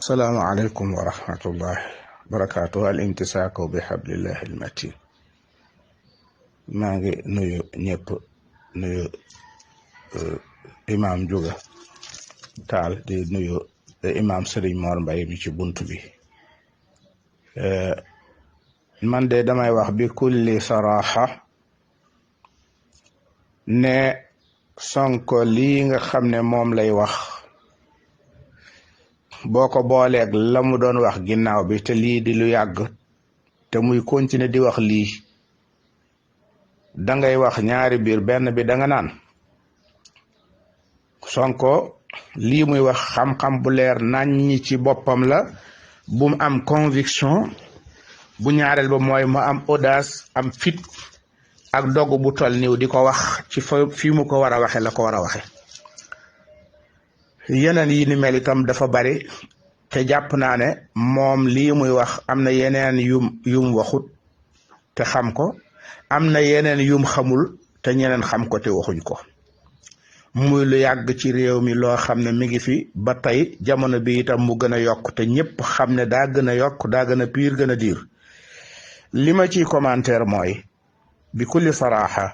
السلام عليكم ورحمة الله وبركاته. الامتساك بحبل الله المتين. maa ngi nuyu ñëpp nuyu imam Juga Taal di nuyu imam Serigne Mor Mbaye mi ci buntu bi. man de damay wax bi kulli saraxa ne Sonko lii nga xam ne moom lay wax boo ko booleeg la mu doon wax ginnaaw bi te lii di lu yàgg te muy continuer di wax lii dangay wax ñaari biir benn bi danga naan Sonko lii muy wax xam-xam bu leer naññi ci boppam la bu mu am conviction bu ñaareel ba mooy mu am audace am fit ak dogu bu tol niw di ko wax ci fi mu ko war a waxe la ko war a waxe yeneen yi ni mel itam dafa bari te jàpp naa ne moom lii muy wax am na yeneen yum waxut te xam ko am na yeneen yum xamul te ñeneen xam ko te waxuñ ko muy lu yàgg ci réew mi loo xam ne mi ngi fi ba tey jamono bi itam mu gën a yokk te ñëpp xam ne daa gën a yokk daa gën a piir gën a diir li ma ciy commentaire mooy bi kulli saraaxa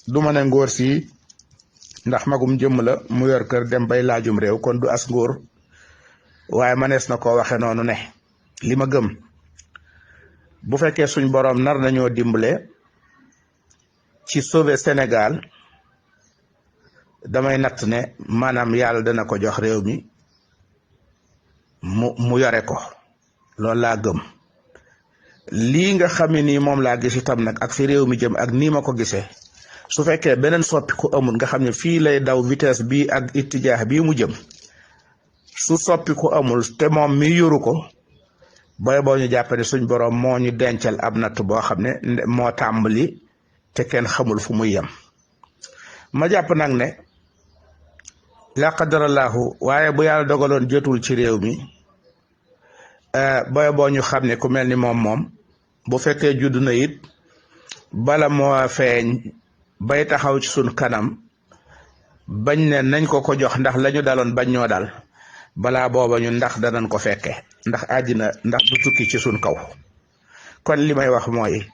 du ma ne ngóor si ndax magum jëmm la mu yor kër dem bay laajum réew kon du as ngóor waaye manees na koo waxe noonu ne li ma gëm bu fekkee suñ boroom nar nañoo dimbale ci sauver Sénégal damay natt ne maanaam yàlla dana ko jox réew mi mu yore ko loolu laa gëm lii nga xam ne nii moom laa gis itam nag ak fi réew mi jëm ak nii ma ko gisee su fekkee beneen soppi ku amul nga xam ne fii lay daw vitesse bii ak ittijaax bii mu jëm su soppi ku amul te moom mi yoru ko booy boo ñu jàpp ne suñ boroom moo ñu dencal ab natt boo xam ne moo tàmbali te kenn xamul fu muy yem ma jàpp nag ne la qadarallahu waaye bu yàlla dogaloon jotul ci réew mi booy boo ñu xam ne ku mel ni moom bu fekkee judd na it bala moo feeñ bay taxaw ci sun kanam bañ ne nañ ko jox ndax lañu daloon bañ ñoo dal balaa booba ñu ndax danañ ko fekke ndax àddina ndax du tukki ci sun kaw kon li may wax mooy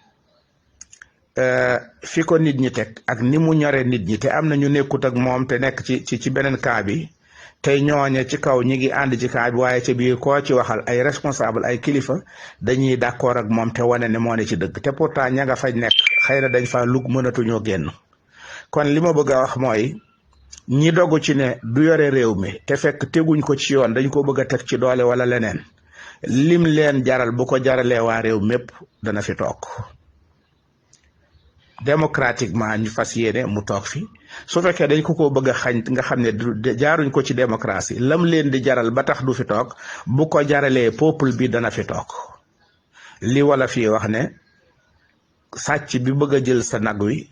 fi ko nit ñi teg ak ni mu ñore nit ñi te am na ñu nekkut ak moom te nekk ci beneen cas bi tey ñooñe ci kaw ñi ngi ànd ci cas bi waaye ci biir koo ci waxal ay responsable ay kilifa dañuy d'accord ak moom te wane ne moo ne ci dëgg te pourtant ña nga fañ nekk xëy na dañ fa lug mënatuñoo génn kon li ma bëgg a wax mooy ñi dogu ci ne du yore réew mi te fekk teguñ ko ci yoon dañ ko bëgg a teg ci doole wala leneen lim leen jaral bu ko jaralee waa réew mépp dana fi toog démocratiquement ñu fas yéene mu toog fi su fekkee dañ ko bëgg a xañ nga xam ne jaaruñ ko ci démocratie lam leen di jaral ba tax du fi toog bu ko jaralee peuple bi dana fi toog li wala fii wax ne sàcc bi bëgg a jël sa nag wi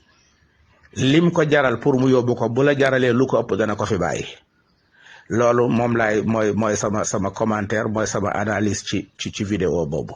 lim ko jaral pour mu yóbbu ko bu la jaralee lu ko ëpp dana ko fi bàyyi loolu moom laay mooy sama commentaire mooy sama analyse ci vidéo boobu